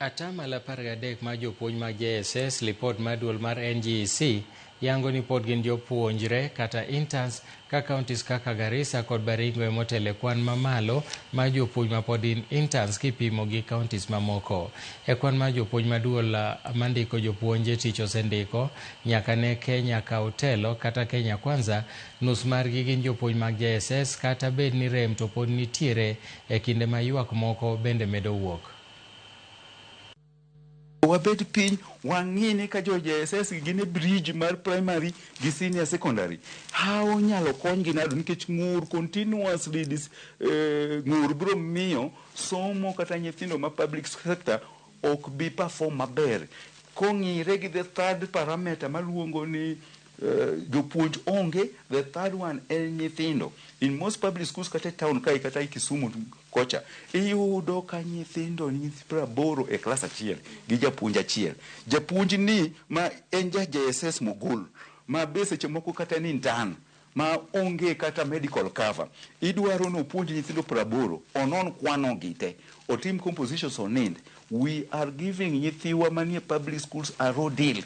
13% mar jopuonj mag JSS. Lipot mar duol mar NGEC yango ni pod gin jopuonjre kata interns, ka counties kaka Garissa kod Baringo emotelo e kwan mamalo mar jopuonj mapod gin interns kipimo gi counties mamoko. E kwan mar jopuonj ma duol mandiko jopuonj e tich osendiko nyaka ne Kenya kaw telo kata Kenya Kwanza, nus margi gin jopuonj mag JSS, kata bed ni rem to pod nitiere e kinde ma ywak moko bende medo wuok. Wabed piny wang'i ni ka jo JSS gin e bridge mar primary gi senior secondary, how nyalo konygi nado, nikech ng'ur continuously ng'ur biro miyo somo kata nyithindo ma public sector ok bi perform maber kong'ire gi the third parameter maluongo ni jopuonj onge. The third one en nyithindo. In most public schools, kata e town kae kata e Kisumu kocha, iyudo ka nyithindo ni 80 e klas achiel gi japuonj achiel. Japuonj ni ma en ja JSS mogol ma be seche moko kata ni intern ma onge kata medical cover, idwaro ni opuonj nyithindo 80, onon kwano gi te, otim compositions, onind. We are giving nyithiwa manie public schools a raw deal.